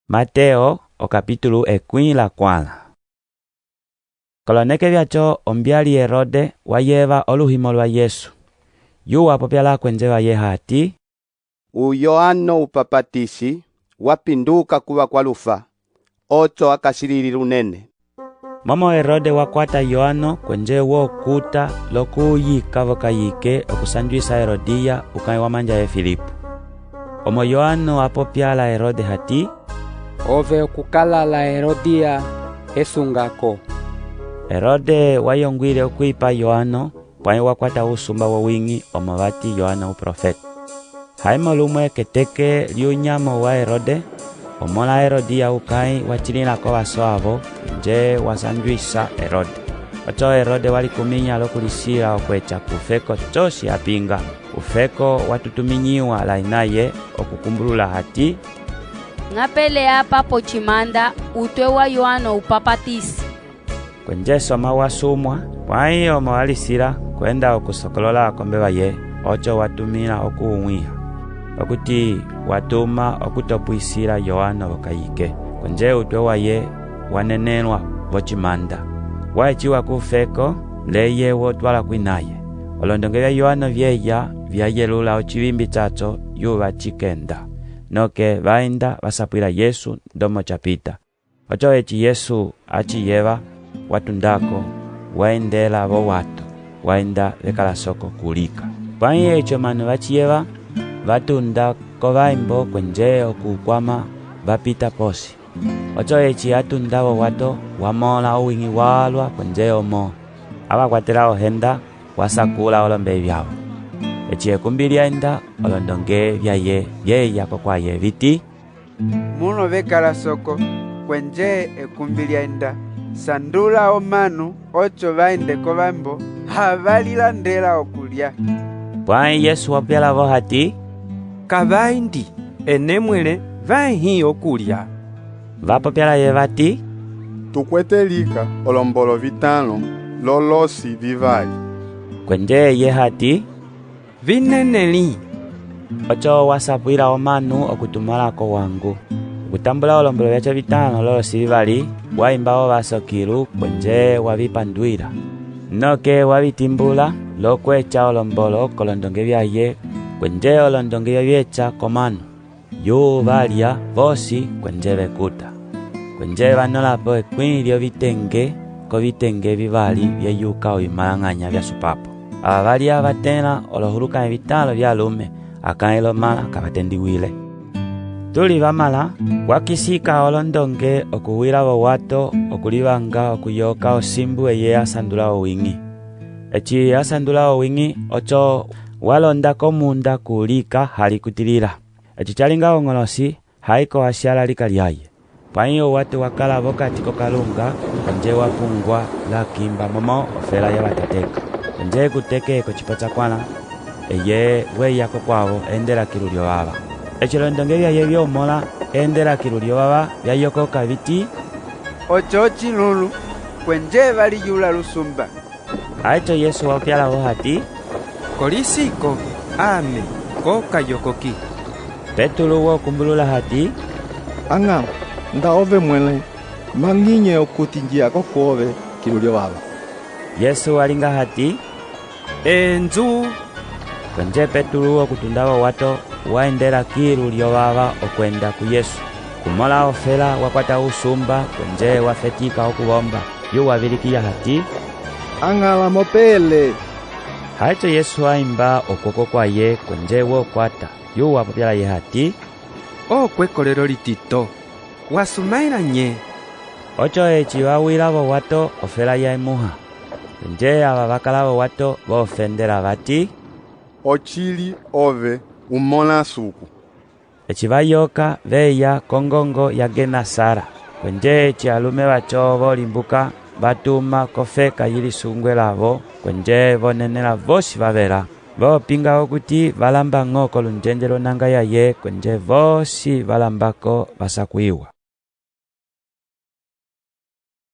Mateo okapitulu ekũi la kuãla. Koloneke viaco ombiali Herode wa yeva oluhimo lua Yesu. Yu wa popia lakuenje vaye hati, U Yoano Upapatisi wa pinduka ku vakualufa, oco a kasilili lunene. Momo Herode wa kuata Yoano kuenje wo kuta loku u yika vokayike oku sanjuisa Herodiya ukãi wa manjaye Filipu. Omo Yoano a popia la Herode hati, Ove oku kala la Herodiya hesungako. Herode wa yonguile oku ipa Yoano, puãi wa kuata usumba wowiñi omo vati Yoano uprofeto. Haimo lumue keteke liunyamo wa Herode, omõla Herodiya ukãi wa tilĩla kovaso avo, kuenje wa sanjuisa Herode. Oco Herode wa likuminya loku lisila oku eca kufeko cosi a pinga. Ufeko wa tutuminyiwa la inaye oku kumbulula hati, Ñapele apa pocimanda utue wa Yoano Upapatisi. Kuenje soma wa sumua, puãi omo a lisila kuenda oku sokolola akombe vaye, oco wa tumila oku u wĩha, okuti wa tuma oku topuisila Yoano vokayike. Kuenje utue waye wa nenelua vocimanda, wa eciwa kufeko, leye wo tuala ku inaye. Olondonge via Yoano vieya, via yelula ocivimbi caco, yu va ci kenda. Noke va enda va sapuila Yesu ndomo ca pita. Oco eci Yesu a ci yeva, wa tundako, wa endela vowato, wa enda vekalasoko kulika. Puãi eci omanu va ci yeva, va tunda kovaimbo kuenje oku u kuama va pita posi. Oco eci a tunda vowato, wa mola owiñi walua kuenje omo a va kuatela ohenda, wa sakula olombei viavo. Eci ekumbi lia enda, olondonge viaye vieya kokuaye viti, Mulo vekalasoko, kuenje ekumbi lia enda. Sandula omanu oco va ende kovambo ha va lilandela okulia. Puãi Yesu wa popia lavo hati, Ka va endi, ene muẽle va ĩhi okulia. Va popia laye vati, Tu kuete lika olombolo vitãlo lolosi vivali. Kuenje eye hati, Vi neneli. Oco wa sapuila omanu oku tumala kowangu. Oku tambula olombolo viaco vitãlo lolosi vivali, wa imba ovaso kilu kuenje wa vi panduila. Noke wa vi timbula loku eca olombolo kolondonge viaye kuenje olondonge via vieca komanu. Yu va lia vosi kuenje vekuta. Kuenje va nõlapo ekũi liovitenge kovitenge vivali vieyuka ovimalañanya via supapo. Ava va lia va tẽla olohulukãi vitãlo vialume, akãi lomãla ka va tendiwile. Tuli va mala, wa kisika olondonge oku wila vowato oku livanga oku yoka osimbu eye a sandula owiñi. Eci a sandula owiñi, oco wa londa komunda kulika ha likutilila. Eci ca linga oñolosi, haiko a siala lika liaye. Puãi owato wa kala vokati kokalunga, kuenje wa pungua lakimba momo ofela ya va tateka. Kuenje kuteke kocipa cakuãla, eye weya kokuavo endela kilu liovava. Eci olondonge viaye vio mola endela kilu liovava, via yokoka viti, Oco ocilũlu, kuenje va liyula lusumba. Haico Yesu wa popia lavo hati, Kolisiko, ame, ko ka yokoki. Petulu wo kumbulula hati, A Ñala, nda ove muẽle, mañinye okuti njiya kokuove kilu liovava. Yesu wa linga hati, Enju. Kuenje Petulu oku tunda vowato wa endela kilu liovava oku enda ku Yesu. Kumola ofela wa kuata usumba kuenje wa fetika oku vomba, yu wa vilikiya hati, A Ñala, mopele. Haico Yesu a imba okuoko kuaye kuenje wo kuata, yu wa popia laye hati, Okuekolelo litito, wa sumaila nye? Oco eci va wila vowato ofela ya imuha. Kuenje ava va kala vowato vo fendela vati, Ocili ove umõla a Suku. Eci va yoka, veya kongongo ya Genasara. Kuenje eci alume vaco vo limbuka, va tuma kofeka yi lisungue lavo, kuenje vo nenela vosi va vela. Vo pinga okuti va lamba ño kolunjenje lonanga yaye, kuenje vosi va lambako va sakuiwa.